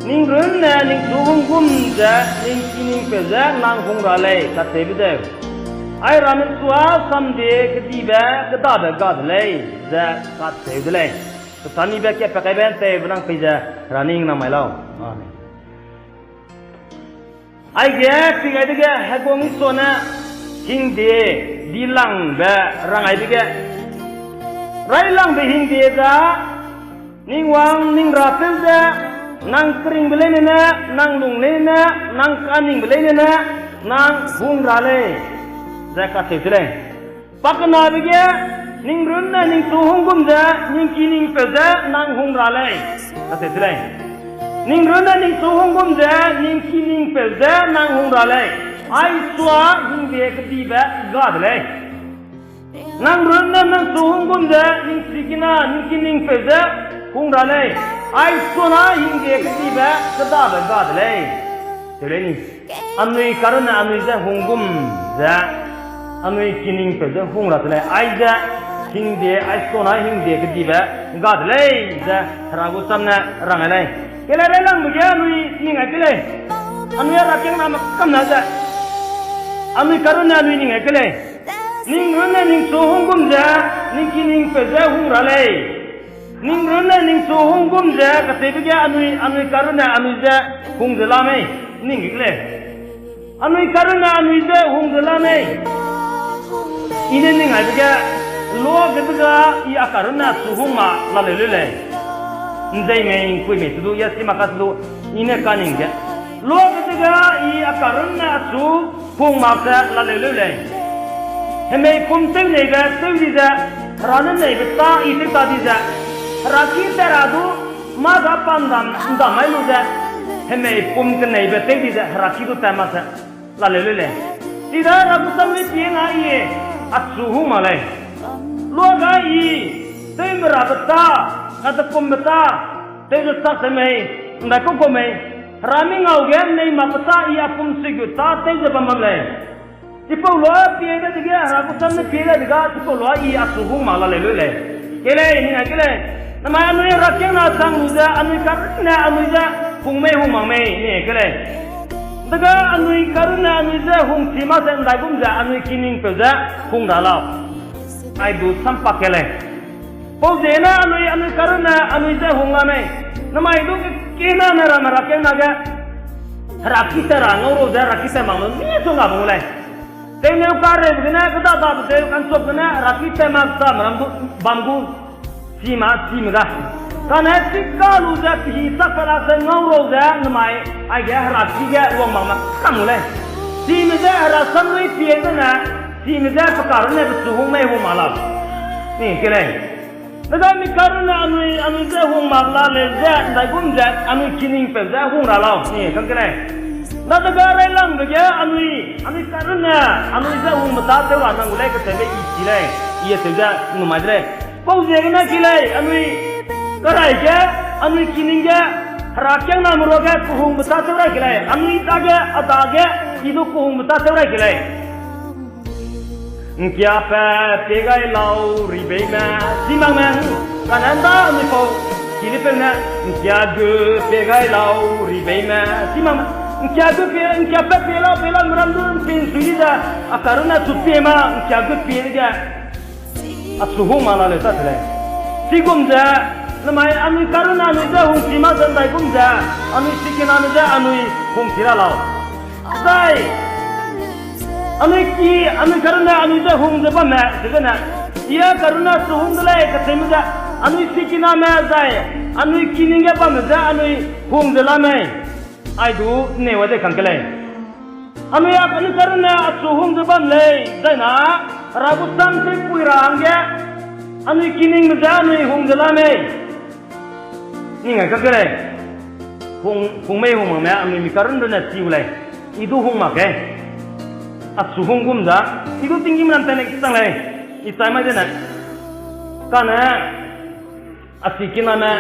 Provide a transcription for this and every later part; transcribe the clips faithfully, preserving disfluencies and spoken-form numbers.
Ning runne ningchu hung gum ze, ning kiningpeu ze nang hung ra lei, kacheube zeu. Ai ramme sua samde kedibe kedabe ga de lei, ze kacheu de lei. Kechanibe kepakaibe ’nteube nang pei ze, Hera ning nang mai lau. Amen. Aige pi gai dege Heguang Isua ne hingde dilangbe rang ai dege, railangbe hingde ze, ning wang ning rapeu ze, nang keringbe leine ne, nang lung leine ne, nang kaningbe leine ne, nang hung ra lei, ze kacheu de lei. Pakenabe ge, ning runne ningchu hung gum ze, ning kiningpeu ze nang hung ra lei, kacheu de lei. Ning runne ningchu hung gum ze, ning kiningpeu ze nang hung ra lei. Ai sua hingde kedibe ga de lei. Nang runne ningchu hung gum ze, ning sikina, ning kiningpeu ze hung ra lei. Ai sua na hingde kedibe kedabe ga de lei. Teu lei ni. Anui karunne anui je hung gum ze, anui kiningpeu ze hung ra de lei. Aize hingde, ai sua na hingde kedibe ga de lei, ze Hera gu sam ne rang ai lei. Kele railangbe ge anui ning ai ke lei. Anui Herakiangname kam na ze, anui karunne anui ning ai ke lei. Ning runne ningchu hung gum ze, ning kiningpeu ze hung ra lei. Ning runne ningchu hung gum ze kacheube ge anui, anui karunne anui je hung ze la mei, ning ke lei. Anui karunne anui je hung ze la mei. I ne ning aibe ge, luage dega i a karunne achu hung mak laleu leu lei. ’Nzei mei, ’ngkui mei se du, ya si mak ka se du, i ne kaning ge, luage dega i a karunne achu hung mak ze laleu leu lei. Hemei pum tew neibe tew di ze, Hera ne neibe ta i tew ta di ze, Heraki tat ra du, mâ ga pa ’ndam, ’ndam mai lu ze, hemei pum keneibe tew di ze Heraki du tat mak ze laleu leu lei. Chida Hera gu sam ne pie na i achu hung mak lei. Luage i tewme rabe ta, kadepumbe ta, tew ze sak se mei, ’ndaikau kau mei, Hera mi ngau ge nei makbe ta i a pum suigut ta tew ze bam bam lei. Chipau lua pie dadege, Hera gu sam ne pie dadege, chipau lua i achu hung mak laleu leu lei. Ke lei, ning ai ke lei. Namai anui Herakiangna chang lu ze, anui karunne anui je hung mei hung mak mei, ning ai ke lei. Dege anui karunne anui je hung chi mak ze ’ndaigum ze anui kiningpeu ze hung ra lau. Ai du sam pak ke lei. Pau ziegene anui, anui karunne anui je hung la mei. Namai du kekina ne ramme Herakiangna ge, Heraki tat ra ngau ru ze Heraki tat mak lu misongga bam gu lei. Tewneu kareube gene, kêda dabe tew kanchop gene, Heraki tat mak sa meram du bam gu, chi ma, chime ga. Kane chika lu ze pehî chak pe lak ze ngau ru ze namai, aige Heraki ge wang mak me kam gu lei. Chime je Hera sam lui pie zene, chime je pe karunne pechu hung mei hung mak lau. Ning ke lei. Dege mi karunne anui, anui je hung mak la leu ze, ’ndaigum ze, anui kiningpeu ze hung ra lau, ning kang ke lei. Dadege railangbe ge anui, anui karunne, anui je hungbe tâtew ra nang gu lei kacheube i chi lei, i acheu ze numai de lei. Pau ziegene ke lei, anui kerai ge, anui kining ge, Herakiangna meruage kehungbe tâtew rai ke lei, anui dage, a dage, i du kehungbe tâtew rai ke lei. ’Ngkiapat pie gai lau ribeime, chi mak me, kane ’nda anui pau, kilipeu ne, ’ngkia gu pie gai lau ribeime, chi mak me, ’ngkia gu pie, ’ngkiapat pie lau, pie lau meram du ’mpin sui di ze, a karunne chu pie ma, ’ngkia gu pie dege, achu hung mak la leu ta se lei. Chigum ze, namai anui karunne anui je hung chi mak ze ’ndaigum ze, anui sikiname je anui hung chi ra lau. Zai, anui ki, anui karunne anui je hung ze bamme, chigene, i a karunne achu hung de lei kacheube ze, anui sikiname zai, anui kining ge bamme je anui hung ze la mei. Ai du neu a de kang ke lei. Anui a, anui karunne achu hung ze bam lei, zai na, Hera gu sam tewpui ra hangge, anui kiningme je anui hung ze la mei. Ning ai kang ke lei. Hung, hung mei hung makme anui mi karun runne chi gu lei. I du hung mak ge. Achu hung gum ze, i du tinggîm ram tene chang lei. I chai mai zene. Kane, a sikiname,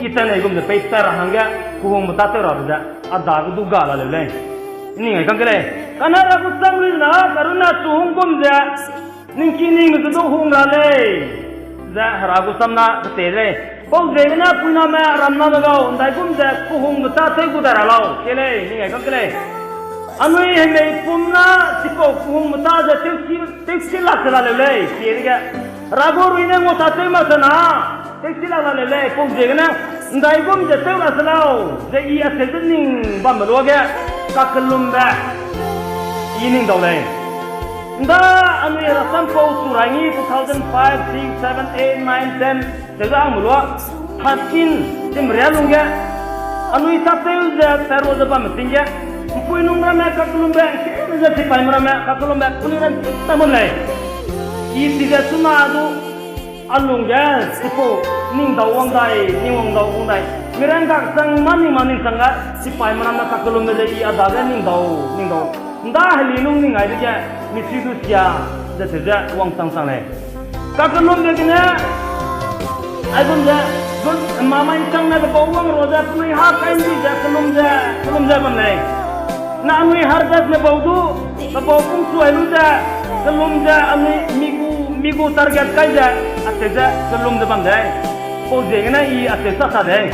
i tat nei gum ze pei tat ra hangge, kehungbe tâtew rabe ze, a dage du ga la leu lei. Ning ai kang ke lei. Kane Hera gu sam lui na, karunne achu hung gum ze, ning kiningme ze du hung ra lei. Ze Hera gu sam na kete lei. Pau ziegene puiname ramnabe gau, ’ndaigum ze kehungbe tâ tew gu dai ra lau, ke lei, ning ai kang ke lei. Anui hemei pum na chipau kehungbe tâ ze tewchi, tewchi lak se la leu lei, chiedege Hera gu rui ne ngau tâ tew mak se na, tewchi lak la leu lei, pau ziegene ’ndaigum ze tew la se lau, ze i acheu ze ning bambe luage, kakellumbe i ning dau lei. ’Nda anui Hera sam pau chu ra ngi two thousand five, six, seven, eight, nine, ten, tewbe hangbe lua, thirteen, chimria lungge, anui tâtew ze tairu ze bamme ting ge, ’mpuinung ramme kakellumbe, ’ngkeu ze chipaime ramme kakellumbe, penui ran chi ta bam lei. I chize chuna du, a lungge, chipau, ning dau wang dai, ning wang dau wang dai. Mi ran kak chang ma ning ma ning chang ga, chipaime ramme kakellumbe ze i a dage ning dau, ning dau. ’Nda heli lung ning ai dege, mi chi du sia, ze cheu ze wangchang chang lei. Kakellumbe gene, aigum ze, gu, mamai ’nchang ne pebau wang ra ze, penui ha kai ’ndi ze, kellum ze, kellum ze bam lei. Na anui harvest me bau du, pebau pung suai lu ze, kellum ze, anui mi gu, mi gu target kai ze, acheu ze, kellum ze bam dei. Pau ziegene i acheu sa sa dei.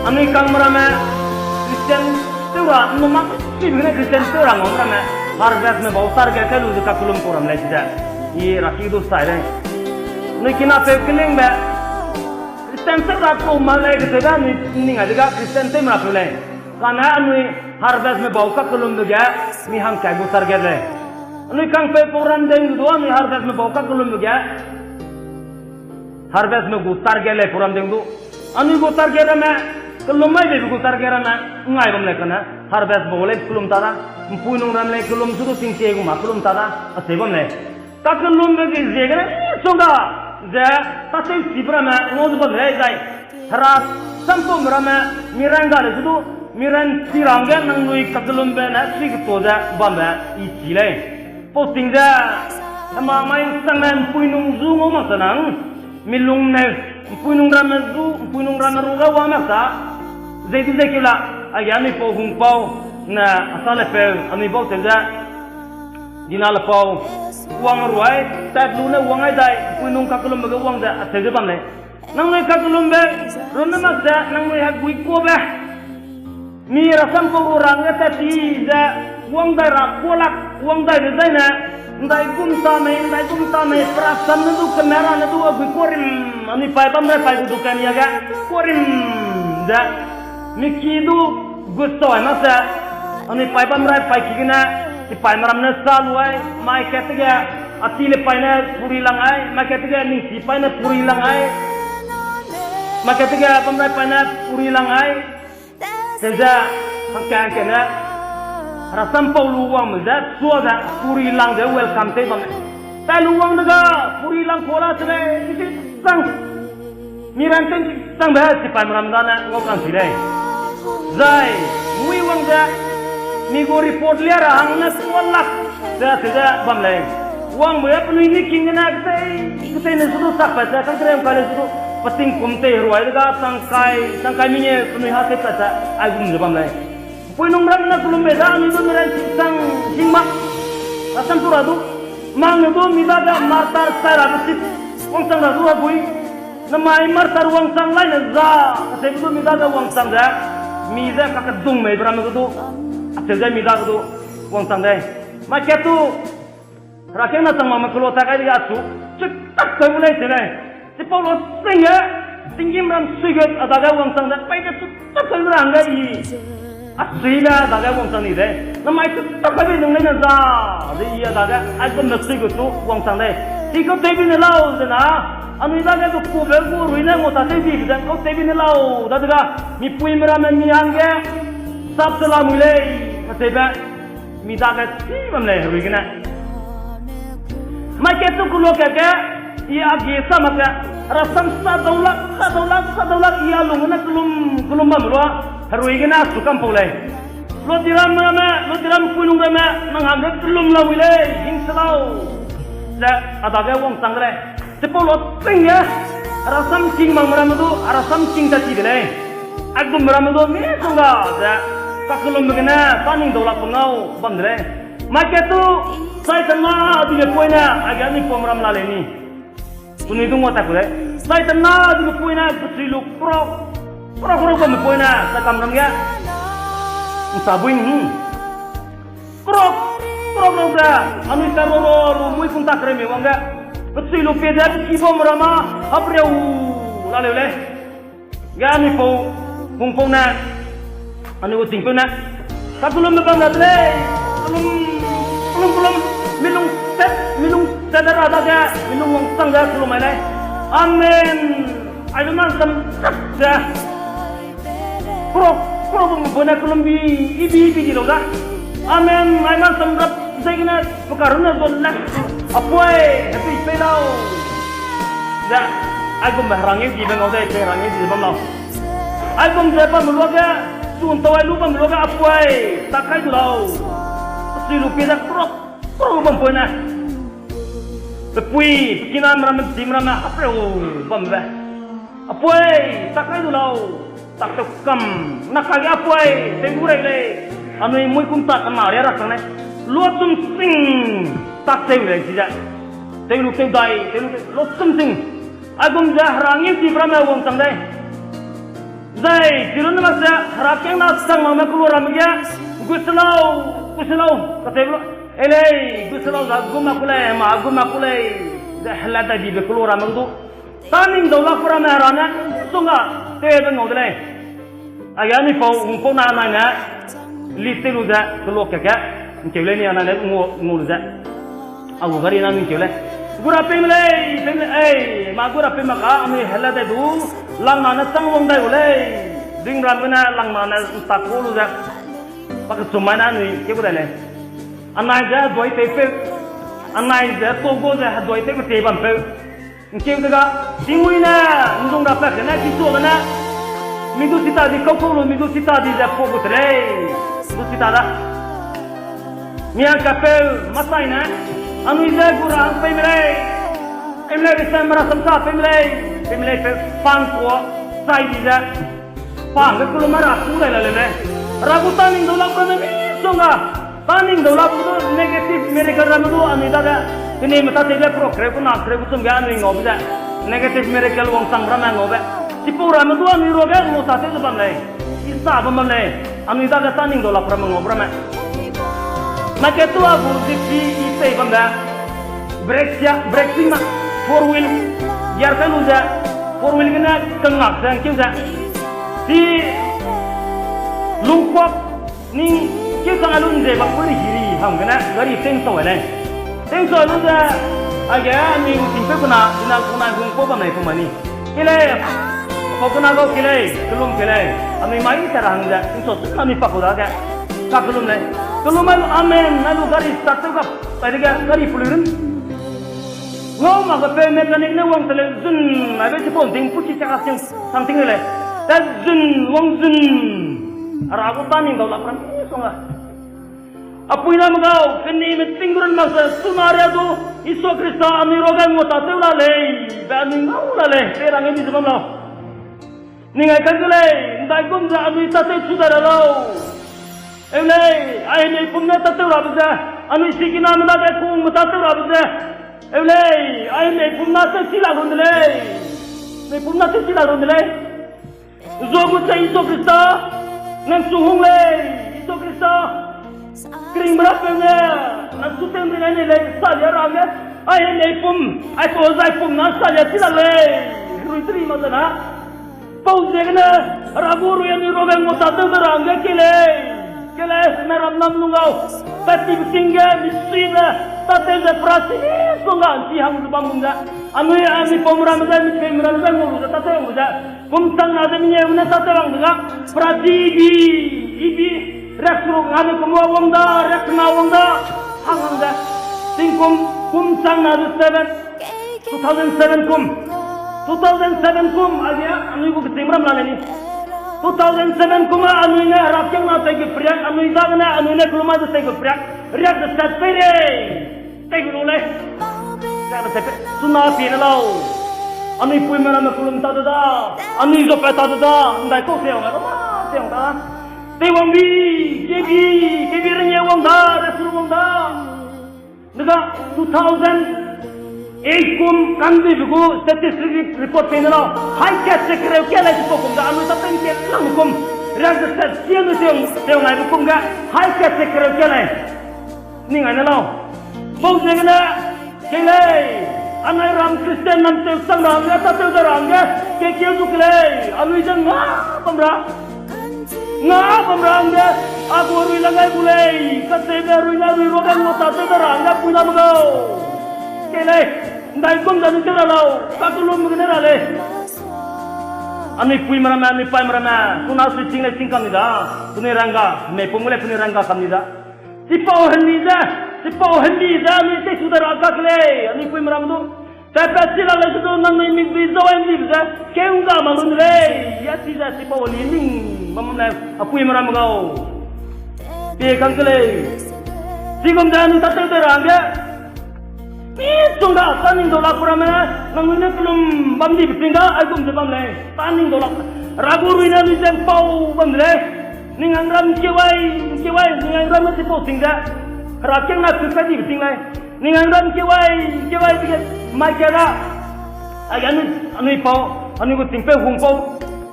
Anui kangme ramme, Christian tew ra, ’nnum mak chibe gene Christian tew ra ngau ramme, harvest me bau target kai lu ze kakellum kau ram lei chize. I raki du sai lei. Anui kinapeu kelingbe, Christian tew ra kau mak lei kecheube anui ning ai dege Christian tewme rapeu lei. Kane anui harvest me bau kakellumbe ge, mi hangkat gu target lei. Anui kangpeu pau ram deng du anui harvest me bau kakellumbe ge, harvest me gu target lei pau ram deng du. Anui gu target ramme, kellum mai beibe gu target ramme, ngai bam lei kane, harvest bau lei kellum ta da, ’mpuinung ram lei kellum su du tingtie gu ma kellum ta da, acheu bam lei. Kakellumbe ge ziegene, song ga, ze, tâtewchibe ramme, ngau ze bam lei zai. Hera sampaume ramme, mi ran ga le su du, mi ran chi ra hangge nangnui kakellumbe ne sui ketua ze bambe i chi lei. Pau ting ze, hemamai ’nchang ne ’mpuinung zu ngau mak ta nang, mi lung ne, ’mpuinung ramme zu, ’mpuinung ramme ru ga wang mak ta, zei du zei keu la, aige anui pau hung pau, ne, a sa le peu, anui bau tew ze, dina le pau, wang ruai, tat lu ne wang ai dai, ’mpuinung kakellumbe ge wang ze, acheu ze bam lei. Nangnui kakellumbe, runne mak ze, nangnui heguikuabe. Mi Hera sampau gu rangge tat ti ze, wang dai ra kualak, wang dai dezaine, ’ndaigum ta mei, ’ndaigum ta mei, perasam ne du, kemera ne du, aguikua rim, anui paî bam rai paî gu du kania ge, kua rim ze, mi ki du, gu soi mak ze, anui paî bam rai paî ki gene, chipaime ram ne sa lu ai, mai kat ge, a chi le paî ne puri lang ai, mai kat ge, ning chi paî ne puri lang ai, mai kat ge, bam rai paî ne puri lang ai, ze ze, hangkat kene, Hera sampau lu wangme ze, sua ze, puri lang ze welcome tei bam lei. Tai lu wang dega, puri lang kua la se lei, i chi sang. Mi ran tew changbe chipaime ram dane ngau kang chi lei. Zai, mui wang ze, mi gu report lia ra hang ne kualak ze, acheu ze bam lei. Wangbe penui ni king gene ketei, keteine su du chakpat ze, kangkereu kai le su du, petingkum tei heruai dega changkai, changkai mengeu penui ha tewpat ze, aigum ze bam lei. ’Mpuinung ramme ne kellumbe da anui du mi ran chi sang hing mak. Rasam tu ra du, mang ne du mi dage martyr chai rabe chip, wangchang ra du hegui. Namai martyr wangchang laine za, kacheube du mi dage wangchang ze, mi ze kakedung meibe ramme ge du, acheu ze mi dage du, wangchang dei. Mai kat tu, Herakiangna chang makme kelo ta kai dege achu, chu tak kai gu lei se lei. Chipau lu sing ge, tinggîm ram sui ge a dage wangchang ze, paî ge chu tak kai gu ra hangge i. A sui ge a dage wangchang ni dei. Namai chu tak kai bei nung leine za, ze i a dage, aigum ne sui ge chu wangchang dei. Chikau tewbi ne lau zena, anui dage du kube gu rui ne ngau ta tewbi ze, kau tewbi ne lau, dadege, mipuime ramme mi hangge, sap se lamui lei, kacheube, mi dage chî bam lei herui gene. Mai kat tu kelo kat ge, i a gi sa mak ge, rasam sa dau lak, sa dau lak, sa dau lak, i a lung gene kellum, kellum bam lua, herui gene achu kampau lei. Ludiram ramme, ludiram puinung ramme, nang hangge kellum lamui lei, hing se lau. Ze, a dage wangchang de lei. Chipau lu sing ge, rasam king makme ramme du, rasam king ta ti de lei. Aigum ramme du misongga ze, kakellumbe gene, tâ ning dau lak pe ngau bam de lei. Mai kat tu, Saitanme dibe poine, aige anui pum ram la lei ni. Penui du ngau ta ku lei. Zai tena di mepui ne, kechui lu krok, krok, krok bam mepui ne, sa kam ram ge. Nsa bui ni. Krok, krok, krok ge. Anui ta ro ro lu mui kum tak rei mi wang ge. Kechui lu pie ze, kibam ram a, hap reu, la leu lei. Ge anui pau, hung pau ne, anui gu ting pau ne. Ka kelum me bam la de lei, kelum, kelum, kelum, milung set, milung set de ra dage, milung wang sang de kelum mai lei. Amen. Ai lu man sam rap ze. Krok, krok bam bu ne kelum bi, ibi, ibi di lau da. Amen. Ai man sam rap zegene, pe karune zo lak. Apui, happy pei lau. Ze, aigum be herang e di be ngau de, pe herang e di bam lau. Aigum ze bam luage, sun tau ai lu bam luage, apui, tak kai du lau. Sui lu pie ze krok, krok bam pui ne. Pepui, pe kiname ramme, pe tim ramme, hap reu bam be. Apui, tak kai du lau. Tak tew kam, na kage apui, tew gu rei lei. Anui mui kum tak kena ria rak sang lei. Luachum sing, tak tew lei chi ze. Tew lu tew dai, tew lu tew, luachum sing. Aigum ze herang e di ramme wang sang dei. Zai, chi lu ne mak ze, herakiangna chang makme kelu ramme ge, gu se lau, gu se lau, katew lu. E lei, gu se lau za, gu ma ku lei, ma gu ma ku lei. Ze hela dai dibe kelu ramme du. Taning dau lak ramme hera ne, sungga, tewbe ngau de lei. Aige anui pau, hung pau na nai ne, li tew lu ze, kelua keke, ngkeu lei ni anai ne, ngau, ngau lu ze. A gu gari na ngkeu lei. Gu ra peime lei, peime lei, ei, ma gu ra pei mak ka, anui hela dai du, langna ne chang wang dai gu lei. Ding ram gene, langna ne ntak ku lu ze. Pakechum mai ne anui, keu gu dai lei. Anai ze heduai teipeu. Anai ze togo ze heduai teipeu tei bampeu. Ngkeu de ga, tingui ne, ndung ra pat gene, kisuagene. Mi du sita di kau kau lu, mi du sita di ze pua gu te lei. Mi du sita da. Miangkapeu, Matai ne, anui ze gu ra hang peime lei. Peime lei, December a samsa peime lei. Peime lei, pe pan kua, sai di ze. Pa hangge kelum a ra ku dai la leu lei. Hera gu taning dau lak ramme misongga. Taning dau lak du negative miracle ramme du anui dage. Kenime tâtewbe pro kereu kena kereu kechum ge anui ngaube ze. Negative miracle wangchang ramme ngaube. Chipau ramme du anui ruage ngau tâtew ze bam lei. I sa bam bam lei. Anui dage taning dau lak ramme ngaube ramme. Nake tu a gu zikpi i pei bam de. Brake sia, brake sing ma, four wheel, gear kai lu ze, four wheel gene kengak ze ngkeu ze. Chi lungkuak ning keu chang a lu nze bak pui hiri hang gene gari tewnsau ai lei. Tewnsau lu ze, aige ning tingpeu kena, ina kunai hung pau bam lei pu mai ni. Ke lei, pau kena gau ke lei, kelum ke lei, anui mai ta ra hang ze, tingsa chuna mi pak kau dage. Ka kelum lei. Kelum ai lu amen, ai lu gari start tew gap, tai dege gari pului run. Ngau mak ge peu mechanic ne wang te lei zun, ai be chipau ting pu chi chak a ting, sang ting lei. Te zun, wang zun. Hera gu taning dau lak ram misongga. Apui name gau, kenime ting run mak ze, chuna ria du, Jisu Khrista anui ruage ngau tâtew la lei, be anui ngau la lei, pe rang e di ze bam lau. Ning ai kan zu lei, ndaigum ze anui tâtew chu dai ra lau. Eu lei, ai hemeipum ne tâtew rabe ze, anui sikiname dage kungme tâtew rabe ze. Eu lei, ai hemeipum na tewchi la run de lei. Meipum na tewchi la run de lei. Zua gu ze Jisu Khrista, nang chu hung lei, Jisu Khrista. Keringbe rapeu ne, nang chu tewmi ne lei, salia ra ge. Ai hemeipum, aipau zaipum na salia chi la lei. Rui teri mak ze na. Pau ziegene, Hera gu rui anui ruage ngau tâtew de ra hangge ke lei. Ke lei, meram nam nung gau. Tatibe ting ge, misuibe, tâtew ze pra chi misongga, nchi hang ze bam gum ze. Anui, anui pau meram ze, mi pei meram ze, ngau lu ze, tâtew wang ze. Kum chang na ze mengeu ne tâtew wang de ga, pra chi ibi, ibi, riak seruk ngabe kum wang da, riak kena wang da, hang hang ze. Tingkum, kum chang na ze seven, two thousand seven kum. Two thousand seven kum, aige anui gu keching ram la lei ni. Two thousand seven kum a anui ne herakiangna tei gu priak, anui dagene anui ne kelum a ze tei gu priak, riak ze set pei rei. Tei gu lu lei. Riak ze set pei, chuna pie ne lau. Anui puime ramme kelum ta de da, anui zuapat ta de da, ndaikau se wang, roma se wang da. Tei wang bi, kebi, kebi ringe wang da, resu wang da. Dega two thousand Ei kum kangdibe gu statistic report pei ne lau. Hai kat ze kereu kat lei chipau kum ge anui tâtew ’ngke lang kum. Riak ze tat sia nu teu, teu ngaibe kum ge. Hai kat ze kereu kat lei. Ning ai ne lau. Pau ziegene, kei lei. Anai ram Christian nam teu chang ra hangge, tâtew da ra hangge. Kekeu du ke lei. Anui ze nga bam ra. Nga bam ra hangge, a gu rui la ngai gu lei, kacheube rui na rui ruage ngua tâtew da ra hangge pui name gau. Kei lei, ’ndaigum ze anui tew ra lau, kakellumbe gene ra lei. Anui puime ramme, anui paime ramme, chuna sui ching lei ching kam ni da, penui rangga, mei pum gu lei penui rangga kam ni da. Chipau heli ze, chipau heli ze anui teisu da ra kak lei, anui puime ramme du. Tatpat chi lak lei se du nangnui mikdui zau ai ’ndibe ze, keu ’ngga mak lu de lei, ya chi ze chipau heli ning bam bam lei, a puime ramme gau. Pie kang ke lei. Chigum ze anui tâtew de ra hangge. Misongga tâ ning dau lak ramme, nangnui ne kellum bam dibe ting da, aigum ze bam lei. Tâ ning dau lak. Hera gu rui ne anui ze ’mpau bam de lei. Ning hang ram kewai, kewai, ning hang ram ne chipau ting ze. Hera keng na tu kai dibe ting lei. Ning hang ram kewai, kewai dige mai ka ra. Aige anui, anui pau, anui gu tingpeu hungpau.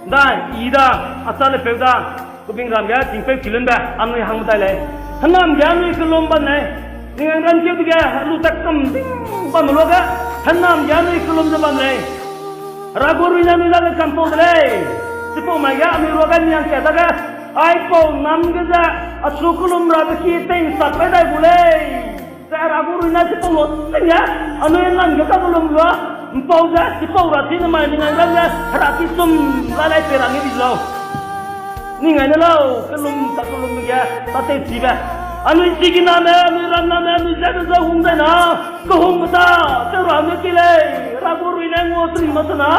Da, i da, a châ le peu da. Kebingram ge tingpeu kilunbe anui hang medai lei. Hênam ge anui kellum bam lei. Ning hang ram keu dege lu tat kam ding bam luage. Hênam ge anui kellum ze bam lei. Hera gu rui ne anui dage kampau de lei. Chipau mai ge anui ruage niang kat dage. Aipau nam ge ze, achu kellum rabe ki tei ’nsap kai dai gu lei. Ze Hera gu rui ne chipau lu ting ge, anui nan ge kakellum lua, ’mpau ze, chipau ra chi ne mai ning hang ram ge, Hera ki sum la lei pe ra nge di lau. Ning ai ne lau, kellum, kakellumbe ge, tâtewchibe. Anui chikiname, anui ramname, anui ze de ze hung dai na, kehungbe ta, tew ra hangge ki lei, Hera gu rui ne ngua teri mak sena,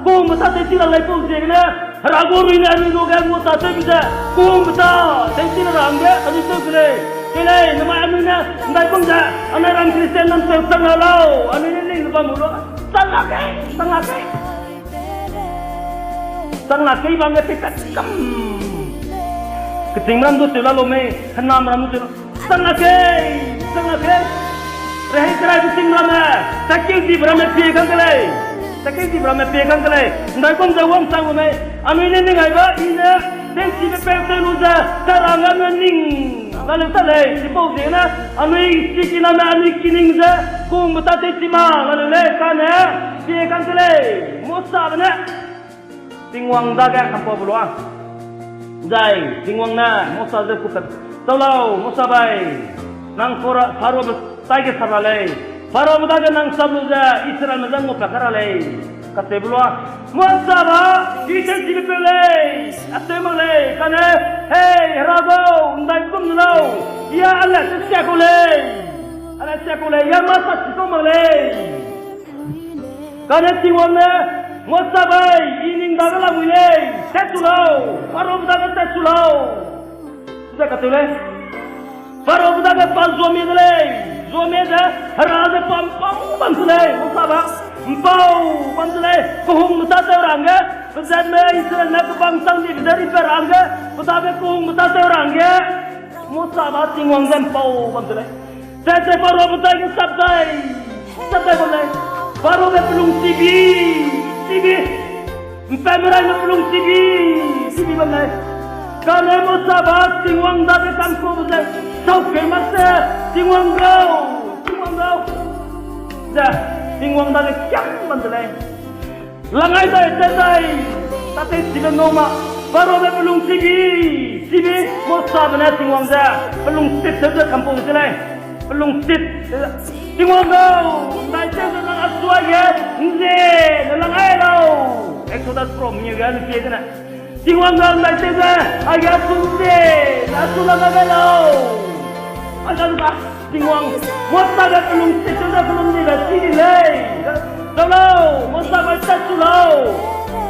kehungbe ta tewchi la lei pau ziegene, Hera gu rui ne anui luage ngua tâtewbe ze, kehungbe ta, tewchi la ra hangge, anui tew ke lei. Kei lei, namai anui ne, ’ndaigum ze, anai ram Christian nam tew chang la lau, anui ne ning ze bam lu, chang la kei, chang la kei. Chang la kei bam ge peipat kam. Kechîngme ram du tew la lu mei, hênam ram du tew la. Chang la kei, chang la kei. Rehei keraibe ting ramme, tatkeu dibe ramme pie kang ke lei. Tatkeu dibe ramme pie kang ke lei. ’Ndaigum ze wangchang gu mei, anui ne ning ai ba, i ne, tewchibe peu tew lu ze, ta ra hangge anui ning, la leu ta lei, chipau ziegene, anui chikiname, anui kining ze, kehungbe ta tewchi ma, la leu lei, kane, pie kang ke lei, Mosabe ne. Tingwang dage kampaube lua. Zai Tingwang ne Mosa je kupat, chau lau, Mosa bai, nang Pharaobe taige sap ra lei. Pharaobe dage nang sap lu ze Israelme je nguapat kai ra lei, kacheube lua. Mosa ba, i tewchibe peu lei, acheu mak lei, kane, hei, Hera gau, ’ndaigum ze lau, ya a le tewsia kau lei, a le tewsia kau lei, ya mâ sa chi kau mak lei. Kane Tingwang ne, Mosa bai, i ning dage lamui lei, tatchu lau, Pharaobe dage tatchu lau. Ze kacheu lei. Pharaobe dage pa zuamie de lei, zuamie ze, Hera ze pa ’mpau bam se lei, Mosa ba, ’mpau bam se lei, kehungbe tâtew ra hangge, pezatme Israelme kebang chang dibe ze ripat ra hangge, pe dage kehungbe tâtew ra hangge, Mosa ba Tingwang ze ’mpau bam se lei. Ze ze Pharaobe dage sap dai, sap dai bam lei. Pharaobe pelung chibi, chibi. ’Mpatme raime pelung chibi, chibi bam lei. Kane Mosa ba Tingwang dage kampaube ze, saukeu mak ze, Tingwang gau, Tingwang gau. Ze, Tingwang dage kiam bam de lei. Langai dai, tat dai, tâtewchibe ngau ma, Pharaobe pelung chibi, chibi, Mosabe ne Tingwang ze, pelung chit tew ze kampau de lei, pelung chit, Tingwang gau, ’ndaitew ze nang a suage, ’nzie, ne langai lau. Exodus pro mengeu ge anui pie zene. Tingwang gau, ’ndaitew ze, aige a su ’nzie, ne a su langai lau. Aige a Tingwang, Mosabe pelung chit tew ze pelung dibe chi di lei. Dau lau, Mosabe tatchu lau.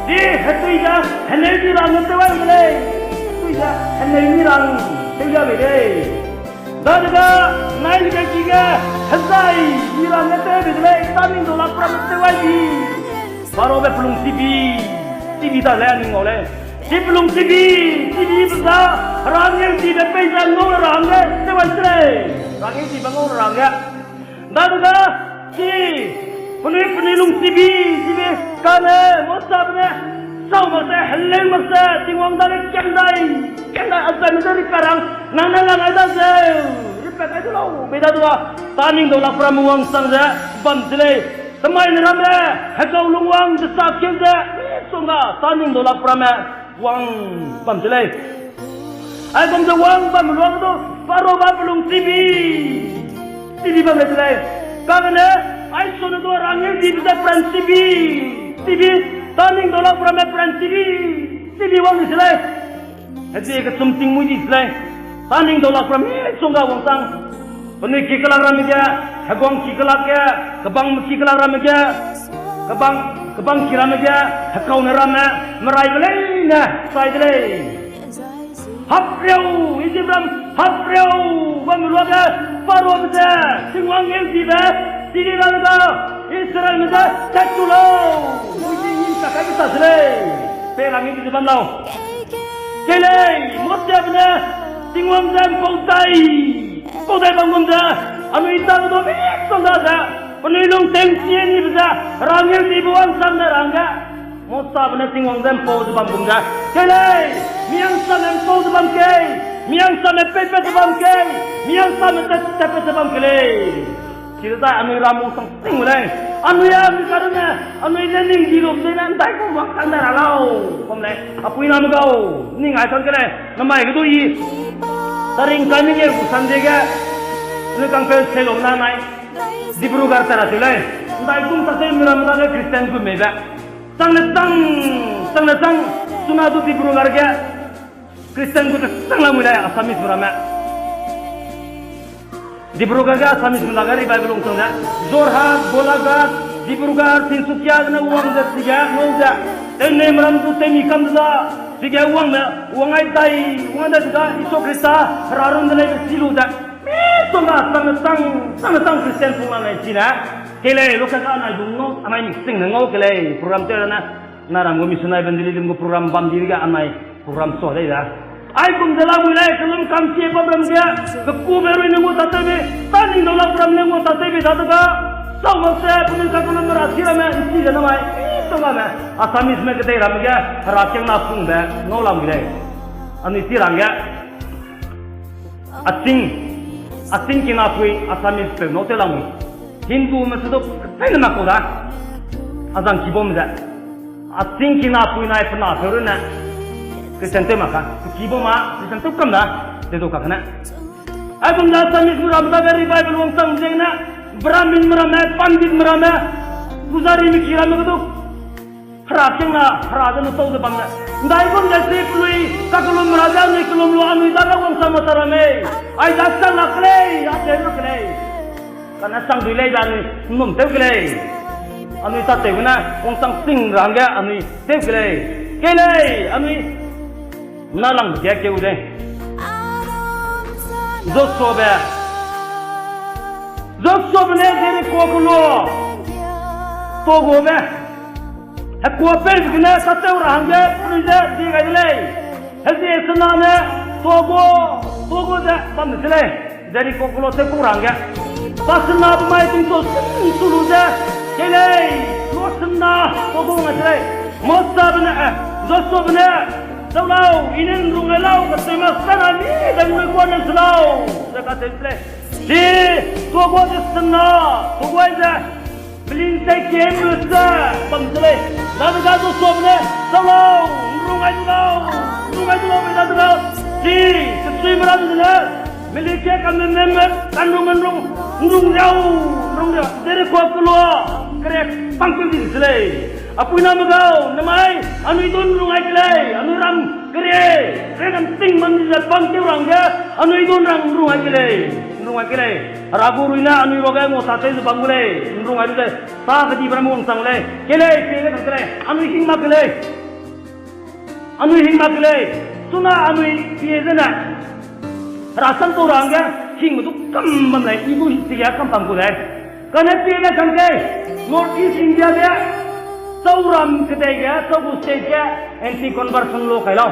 Di hetui ze, heneu di rang tew ai de lei. Hetui ze, heneu di rang tew ai bei lei. Dadege, nai lege ki ge, hezai, di rang tew ai bei de lei. Tâ ning dau lak ramme tew ai bi. Pharaobe pelung chibi, chibi da lei, ning ngau lei. Chi pelung chibi, chibi pe za, rangeu chibe pei ze ngau ra hangge, tew ai se lei. Rangeu chibe ngau ra hangge. Dadege, chi, Penui, penui lung chibi, chibi, kane, Mosabe ne, sau mak ze, heleu mak ze, Tingwang dage kiam dai, kiam dai, azaime ze ripat rang, nang ne lang ai da zeu, ripat kai du lau, bei da du a, tâ ning dau lak ramme wangchang ze, bam se lei, temai ne ramme, hekau lungwang ze sa keu ze, misongga, tâ ning dau lak ramme, wang bam se lei. Aigum ze wang bam luage du, Pharaobe pelung chibi, chibi bam lei se lei. Kagene, aisone du rangeu dibe ze peran chibi, chibi, tâ ning dau lak ramme peran chibi, chibi wang di se lei. Hezie kechum tingmuî di se lei. Tâ ning dau lak ramme misongga wangchang. Penui ki kelak ramme ge, heguang ki kelak ge, kebangme ki kelak ramme ge, kebang, kebang ki ramme ge, hekaune ramme, meraibe leine, chai de lei. Hapriau, Ijipram, hapriau, bam luage, Pharaobe ze, Tingwang ngeu dibe, chidi ra le ga, Israelme ze, tat tu lau, muizi ngin sa kai be sa se lei, pe rang ngeu di ze bam lau. Kei lei, Mosabe ne, Tingwang ze mpau dai, mpau dai bam gum ze, anui dage du misongga ze, penui lungteng sie nibe ze, rangeu dibe wangchang ne rangge. Mosabe ne Tingwang ze mpau ze bam gum ze, kei lei, mihangsame mpau ze bam kei, mihangsame peipat ze bam kei, mihangsame tat, tatpat ze bam kei lei. Chidezai anui ram wangchang sing gu lei. Anui a mi karune, anui ne ning di lu zene ndaigum wangchang dai ra lau. Bam lei, apuiname gau, ning ai kang kei lei, namai ge du i. Taring kai mengeu gu Sunday ge, anui kangpeu se lu na nai. Dibrugarh tat ra tew lei. Ndaigum tatew mi ramme dage Christian gu meibe. Chang le chang, chang le chang, chuna du Dibrugarh ge Christian gu te chang lamui lei, Assamese ramme. Dibrugarh ge Assamese dage revival wangchang ze, Jorhat, Golaghat, Dibrugarh, Tinsukia gene wang ze chige ngau ze, tewnei meram du tewmi kam ze da, chige wangme, wang ai dai, wang ai dai ze da, Jisu Khrista, Hera run de leibe chi lu ze, misongga chang le chang, chang le chang Christian pung la lei chine. Kei lei, local ga anai du ngau, anai mixing ne ngau kei lei, program tew ra ne, na ram gu mission evangelism gu program bam di ge anai program sa dei da. Aigum ze lamui lei, kelum kam sie bam ram ge, kekube rui ne ngua tatewbe, tâ ning dau lak ram ne ngua tatewbe dadege, sau mak ze, penui ka kelum ra chi ramme, nchi ze namai, misonggame, Assameseme kedei ramme ge, herakiangna pungbe ngau lamui lei. Anui chi rangge, aching, aching kinapui Assamese peu ngau tew lamui. Hindume se du kecheîne mak kau da. Azang kibam ze. Aching kinapui nai pe na peu runne Christian tew mak ka. Kibam a Christian tew kam da. Tew du kakne. Aigum ze Assamese ram dage revival wangchang ziegene, Brahminme ramme, Panditme ramme, pujarime ki ramme ge du herakiangna, hera ze ne tau ze bam ne. Ndaigum ze chi pelui, kakellum ra ze anui kellum lu anui dage wangchang mak ta ramme. Ai da chang lak ke lei, a tew lak ke lei. Kane chang dui lei ze anui nnum tew ke lei. Anui tatew gene, wangchang sing ra hangge anui tew ke lei. Kei lei, anui nalangbe ge keu dei. Joshuabe. Joshuabe ne Jeriko kelu tuagube. Hekuapeu gene tatew ra hangge penui ze die gai de lei. Hezie sena ne tuagu, tuagu ze bam de se lei. Jeriko kelu tewkau ra hangge. Pa sena pe mai tingchu sing su lu ze, kei lei, lu sena tuagu ngai se lei. Mosabe ne, eh, Joshuabe ne, Sau lau, I ne ’nrung gai lau, kacheube sena mi dai nui guane se lau, ze kacheu se lei. Chi, tuagu ze sena, tuagu ze melingtei keme ze bam se lei. Dadege Joshuabe ne, Sau lau, ’nrung gai du lau, ’nrung gai du lau, bei dadege, chi, kesuime ram zene, melingtei kame meme, kanrung, ’nrung, ’nrung riau, ’nrung riau, Jeriko kelu, kere pangkeu di se lei. Apuiname gau, namai, anui du ’nrung gai ke lei, anui ram kerie, kerie nam ting bam di ze pangkeu ra hangge, anui du ’nrung gai ke lei, ’nrung gai ke lei. Hera gu rui ne anui ruage ngua tatew ze bam gu lei, ’nrung gai de ze, ta kedibe ram wangchang lei, kei lei, pie ge kang ke lei, anui hing mak ke lei. Anui hing mak ke lei, chuna anui pie zene, Hera sam tau ra hangge, hingme du kam bam lei, I du chige kam bam gu lei. Kane pie ne kang kei, North East India ge, chauram kedei ge, chau gu state ge, anti-conversion law kai lau.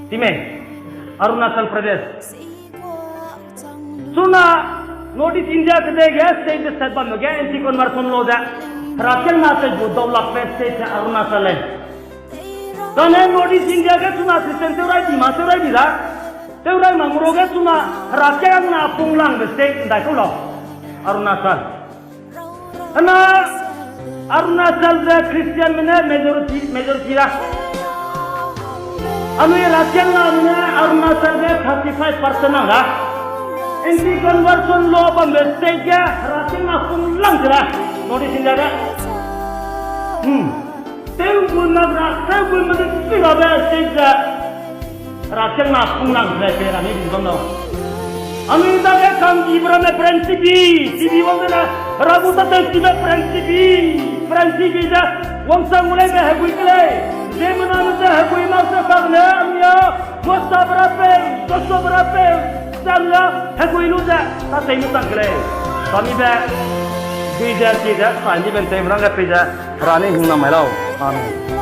Time, Arunachal Pradesh. Chuna North East India kedei ge state deset bamme ge anti-conversion law ze herakiangna tei gu daulakbe state ze Arunachal lei. Kane North East India ge chuna Christian tewrai di ma tewrai di da. Tewrai mak meru ge chuna herakiangna punglangbe state ndaikau lau. Arunachal. Ana Arunachal ze Christianme ne majority, majority da. Anui herakiangname ne Arunachal ge thirty five percent nang da. Anti-conversion law bambe state ge herakiangna punglang ze da. North East India ge. Hmm. Tewgun na ra, tewgunme de chi rabe state ze herakiangna punglang ze pei ra ni di bam lau. Anui dage kanggibe ramme peranchibi, chibi wang ze ne, hera gu tâtewchibe peranchibi, peranchibi ze wangchang gu leibe hegui ke lei. Ziemmename ze hegui mak ze kak ne, anui a, Mosabe rapeu, Joshuabe rapeu, chang a, hegui lu ze, tâteime chang ke lei. Samibe, dui ze, chi ze, samibe nteume rangge pei ze, hera ne hingnam mai lau. Amen.